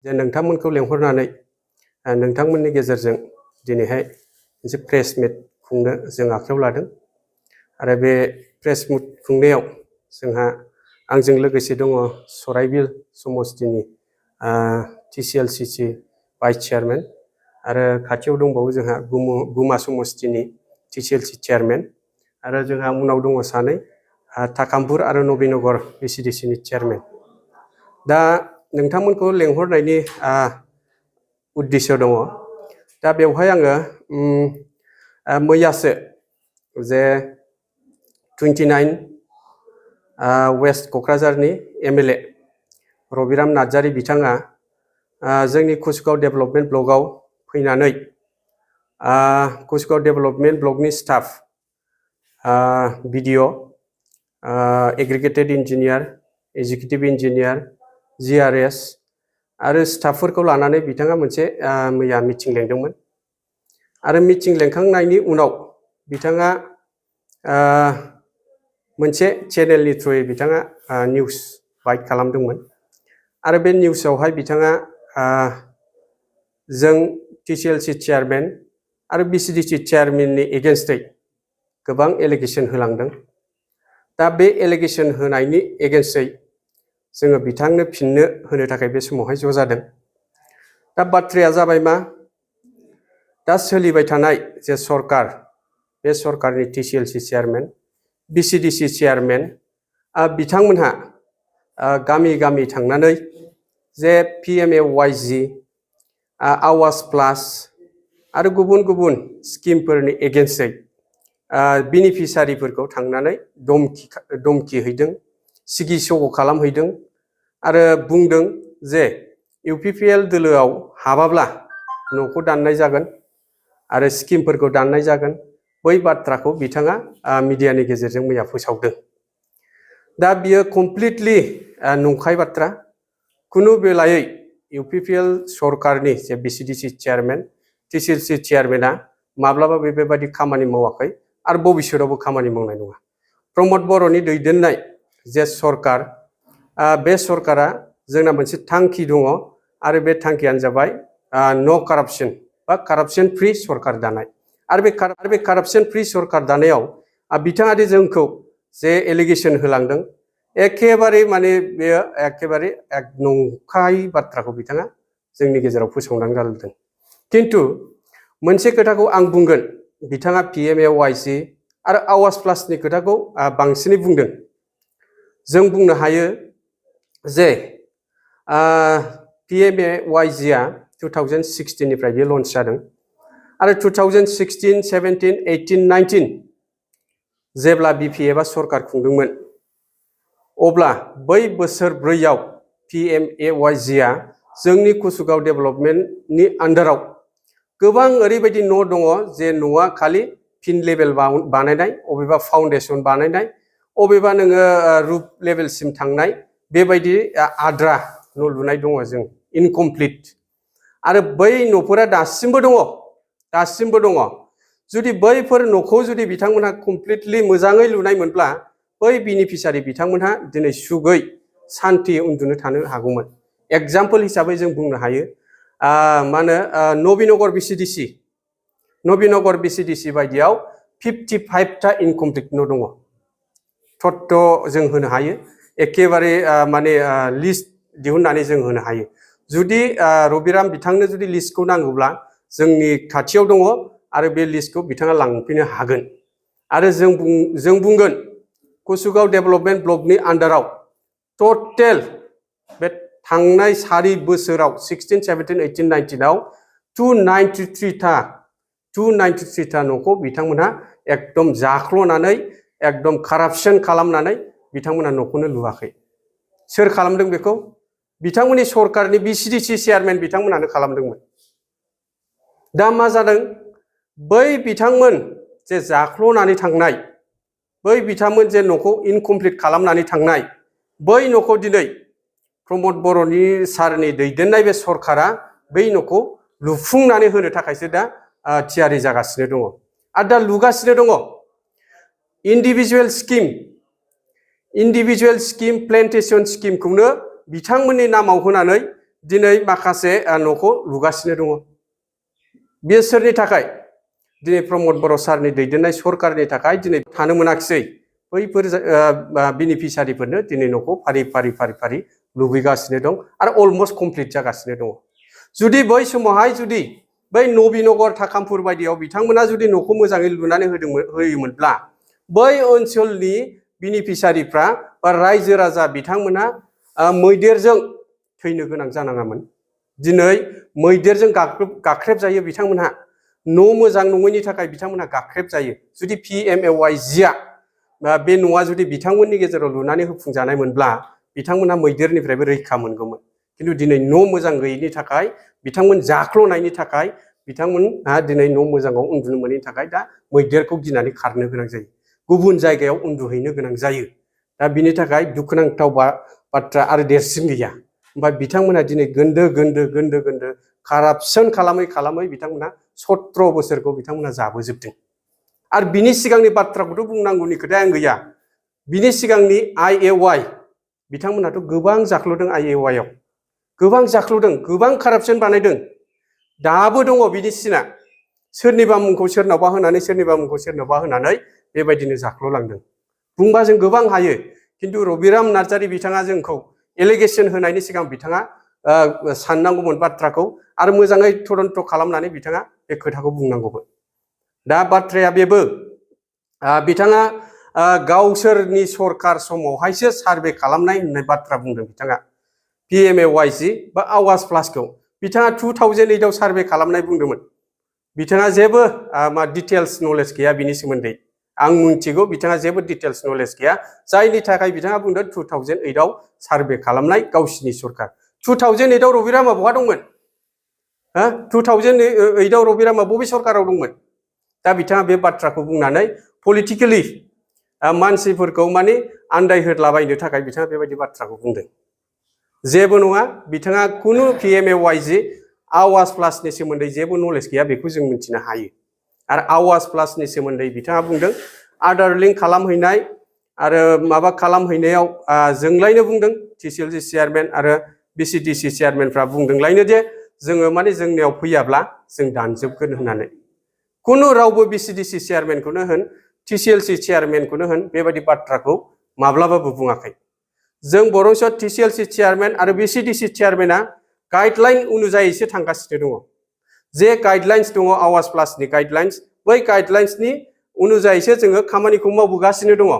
जे नोंथांमोनखौ लेंहरनानै नोंथांमोननि गेजेरजों दिनैहाय मोनसे प्रेस मिट खुंनो जों आखायाव लादों आरो बे प्रेस मिट खुंनायाव जोंहा आंजों लोगोसे दङ सराइबिल समस्तिनि TCLCC भाइस चेयारमेन आरो खाथियाव दंबावो जोंहा गुमा समस्तिनि TCLC चेयारमेन आरो जोंहा उनाव दङ सानै ताकामपुर आरो नबीनगर BCDC नि चेयारमेन। दा नोंथांमोनखौ लेंहरनायनि उद्देश्य दङ। दा बेवहाय आङो मैयासो जे 29 वेस्ट क'क्राझारनि MLA रबिराम नार्जारी बिथाङा जोंनि कुसुगाव डेभेलपमेन्ट ब्लकआव फैनानै कुसुगाव डेभेलपमेन्ट ब्लकनि staff BDO aggregated engineer executive engineer GRS आरो स्टाफफोरखौ लानानै बिथाङा मोनसे मैया मिटिं लेंदोंमोन आरो मिटिं लेंखांनायनि उनाव बिथाङा मोनसे चेनेलनि थ्रुयै बिथाङा निउस बाइट खालामदोंमोन आरो बे निउसआवहाय बिथाङा जों TCLC चेयारमेन आरो BCDC चेयारमेननि एगेन्स्टै गोबां एलिगेसन होलांदों। दा बे एलिगेसन होनायनि एगेन्स्टै जोङो बिथांनो फिननो होनो थाखाय बे समावहाय ज' जादों। दा बाथ्राया जाबाय मा दा सोलिबाय थानाय जे सरकार बे सरकारनि TCLC चेयारमेन BCDC चेयारमेन बिथांमोनहा गामि गामि थांनानै जे PMAYG आवास प्लास आरो गुबुन गुबुन स्किमफोरनि एगेन्स्टै बेनिफिसारिफोरखौ थांनानै धमखि हैदों सिगि सग' खालामहैदों आरो बुंदों जे UPPL दोलोआव हाबाब्ला न'खौ दाननाय जागोन आरो स्किमफोरखौ दाननाय जागोन। बै बाथ्राखौ बिथाङा मिडियानि गेजेरजों मैया फोसावदों। दा बियो कमप्लिटलि नंखाय बाथ्रा। खुनु बेलायै UPPL सरकारनि जे BCDC चेयारमेन TCLC चेयारमेना माब्लाबा बेबायदि खामानि मावाखै आरो भबिष्यतावबो खामानि मावनाय नङा। प्रमद बर'नि दैदेननाय जे सरकार बे सरकारा जोंना मोनसे थांखि दङ आरो बे थांखियानो जाबाय नो कारापसन बा कारापसन फ्रि सरकार दानाय आरो बे कारापसन फ्रि सरकार दानायाव बिथाङा दि जोंखौ जे एलिगेसन होलांदों एखेबारे माने बेयो एखेबारे नंखाय बाथ्राखौ बिथाङा जोंनि गेजेराव फोसावनानै गारदों। खिन्थु मोनसे खोथाखौ आं बुंगोन बिथाङा PMAYG आरो आवास प्लासनि खोथाखौ बांसिनै बुंदों। जों बुंनो हायो जे PMAYG आ 2016 निफ्राय बे लन्च जादों आरो 2016, 17, 18, 19 जेब्ला BPF आ सरकार खुंदोंमोन अब्ला बै बोसोरब्रैयाव PMAYG आ जोंनि कुसुगाव डेभेलपमेन्टनि आन्डाराव गोबां ओरैबायदि न' दङ जे न'आ खालि फिन लेभेल बानायनाय अबेबा फाउन्डेसन बानायनाय अबेबा नोङो रुफ लेभेलसिम थांनाय बेबायदि आद्रा न' लुनाय दङ जों इनकमप्लिट आरो बै न'फोरा दासिमबो दङ। जुदि बैफोर न'खौ जुदि बिथांमोनहा कमप्लिटलि मोजाङै लुनाय मोनब्ला बै बेनिफिसारि बिथांमोनहा दिनै सुगै सान्थि उन्दुनो थानो हागौमोन। एग्जाम्पल हिसाबै जों बुंनो हायो मा होनो नबीनगर BCDC बायदियाव 55टा इनकमप्लिट न' दङ। थत्थ जों होनो हायो एखेबारे माने लिस्ट दिहुननानै जों होनो हायो। जुदि रबिराम बिथांनो जुदि लिस्टखौ नांगौब्ला जोंनि खाथियाव दङ आरो बे लिस्टखौ बिथाङा लांफैनो हागोन आरो जों बुंगोन कुसुगाव डेभेलपमेन्ट ब्लकनि आन्डाराव टटेल बे थांनाय 4 बोसोराव 16, 17, 18, 19 आव 293टा न'खौ बिथांमोनहा एकदम जाख्ल'नानै एकदम कारापसन खालामनानै बिथांमोनहा न'खौनो लुवाखै। सोर खालामदों बेखौ? बिथांमोननि सरकारनि BCDC चेयारमेन बिथांमोनानो खालामदोंमोन। दा मा जादों? बै बिथांमोन जे जाख्ल'नानै थांनाय बै बिथांमोन जे न'खौ इनकमप्लिट खालामनानै थांनाय बै न'खौ दिनै प्रमद बर'नि सारनि दैदेननाय बे सरकारा बै न'खौ लुफुंनानै होनो थाखायसो दा थियारि जागासिनो दङ आरो दा लुगासिनो दङ। इन्डिभिजुवेल स्किम प्लेन्टेसन स्किमखौनो बिथांमोननि नामाव होनानै दिनै माखासे न'खौ लुगासिनो दङ बेयो सोरनि थाखाय दिनै प्रमद बर' सारनि दैदेननाय सरकारनि थाखाय दिनै थानो मोनाखिसै बैफोर बेनिफिसारिफोरनो दिनै न'खौ फारि फारि फारि फारि लुबैगासिनो दं आरो अलमस्ट कमप्लिट जागासिनो दङ जुदि बै समावहाय जुदि बै नबीनगर थाकामपुर बायदियाव बिथांमोना जुदि न'खौ मोजाङै लुनानै होयोमोनब्ला बै ओनसोलनि बेनिफिसारिफ्रा बा रायजो राजा बिथांमोना मैदेरजों थैनो गोनां जानाङामोन दिनै मैदेरजों गाख्रेबजायो बिथांमोनहा न' मोजां नङैनि थाखाय बिथांमोनहा गाख्रेबजायो जुदि PMAYGआ बे न'आ जुदि बिथांमोननि गेजेराव लुनानै होफुंजानायमोनब्ला बिथांमोनहा मैदेरनिफ्रायबो रैखा मोनगौमोन खिन्थु दिनै न' मोजां गैयिनि थाखाय बिथांमोन जाख्ल'नायनि थाखाय बिथांमोनहा दिनै न' मोजाङाव उन्दुनो मोनैनि थाखाय दा मैदेरखौ गिनानै खारनो गोनां जायो गुबुन जायगायाव उन्दुहैनो गोनां जायो दा बिनि थाखाय दुखुनांथाव बाथ्रा आरो देरसिन गैया ओमफ्राय बिथांमोना दिनै गोन्दो कारापसन खालामै बिथांमोना 17 बोसोरखौ बिथांमोना जाबोजोबदों आरो बिनि सिगांनि बाथ्राखौथ' बुंनांगौनि खोथाया आं गैया बिनि सिगांनि IAY बिथांमोनाथ' गोबां जाख्ल'दों IAYआव गोबां जाख्ल'दों गोबां कारापसन बानायदों दाबो दङ बिनि सिना सोरनिबा मुंखौ सोरनावबा होनानै सोरनिबा मुंखौ सोरनावबा होनानै बेबायदिनो जाख्ल'लांदों बुंबा जों गोबां हायो खिन्थु रबिराम नार्जारी बिथाङा जोंखौ एलिगेसन होनायनि सिगां बिथाङा साननांगौमोन बाथ्राखौ आरो मोजाङै तदन्त खालामनानै बिथाङा बे खोथाखौ बुंनांगौमोन दा बाथ्राया बेबो बिथाङा गावसोरनि सरकार समावहायसो सार्भे खालामनाय होननाय बाथ्रा बुंदों बिथाङा PMAYG बा आवाज प्लासखौ बिथाङा 2008आव सार्भे खालामनाय बुंदोंमोन बिथाङा जेबो डिटेल्स नलेज गैया बिनि सोमोन्दै आं मिथिगौ बिथाङा जेबो डिटेल्स नलेज गैया जायनि थाखाय बिथाङा बुंदों 2008आव सार्भे खालामनाय गावसिनि सरकार 2008आव रबिरामा बहा दंमोन 2008आव रबिरामा बबे सरकाराव दंमोन दा बिथाङा बे बाथ्राखौ बुंनानै पलिटिकेलि मानसिफोरखौ माने आन्दायहोलाबायनो थाखाय बिथाङा बेबायदि बाथ्राखौ बुंदों जेबो नङा बिथाङा खुनु PMAYG आवाज प्लासनि सोमोन्दै जेबो नलेज गैया बेखौ जों मिथिनो हायो आरो आवाज प्लासनि सोमोन्दै बिथाङा बुंदों आदार लिंक खालामहैनाय आरो माबा खालामहैनायाव जोंलायनो बुंदों TCLC चेयारमेन आरो BCDC चेयारमेनफ्रा बुंदोंलायनो जे जोङो माने जोंनियाव फैयाब्ला जों दानजोबगोन होननानै खुनु रावबो BCDC चेयारमेनखौनो होन TCLC चेयारमेनखौनो होन बेबायदि बाथ्राखौ माब्लाबाबो बुङाखै जों बरंस TCLC चेयारमेन आरो BCDC चेयारमेना गाइडलाइन अनुजायैसो थांगासिनो दङ जे गाइडलाइन्स दङ आवाज प्लासनि गाइडलाइन्स बै गाइडलाइन्सनि अनुजायैसो जोङो खामानिखौ मावबोगासिनो दङ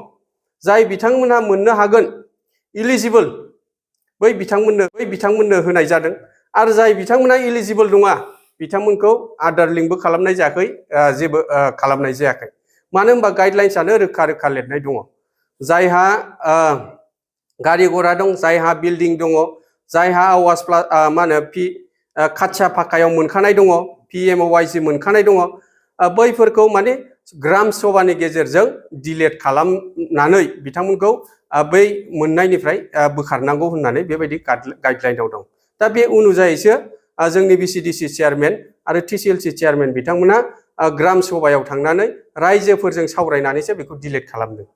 जाय बिथांमोनहा मोननो हागोन इलिजिबल बै बिथांमोननो होनाय जादों आरो जाय बिथांमोना इलिजिबल नङा बिथांमोनखौ आदार लिंकबो खालामनाय जायाखै जेबो खालामनाय जायाखै मानो होनबा गाइडलाइन्सआनो रोखा रोखा लिरनाय दङ जायहा गारि घोड़ा दं जायहा बिल्डिं दङ जायहा आवाज प्लास मा होनो खाथिया फाखायाव मोनखानाय दङ PMAYG मोनखानाय दङ बैफोरखौ माने ग्राम सभानि गेजेरजों डिलेट खालामनानै बिथांमोनखौ बै मोननायनिफ्राय बोखारनांगौ होननानै बेबायदि गाइडलाइनआव दं दा बे अनुजायैसो जोंनि BCDC चेयारमेन आरो TCLC चेयारमेन बिथांमोना ग्राम सभायाव थांनानै रायजोफोरजों सावरायनानैसो बेखौ डिलेट खालामदों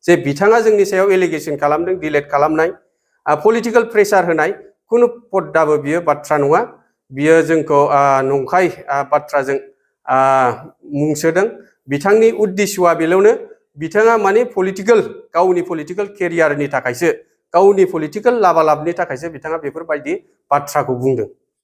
जे बिथाङा जोंनि सायाव एलिगेसन खालामदों डिलेट खालामनाय पलिटिकेल प्रेसार होनाय खुनु पद्दाबो बियो बाथ्रा नङा बियो जोंखौ नंखाय बाथ्राजों मुंसोदों बिथांनि उद्देश्यआ बेल'नो बिथाङा माने गावनि पलिटिकेल केरियारनि थाखायसो गावनि पलिटिकेल लाबालाबनि थाखायसो बिथाङा बेफोरबायदि बाथ्राखौ बुंदों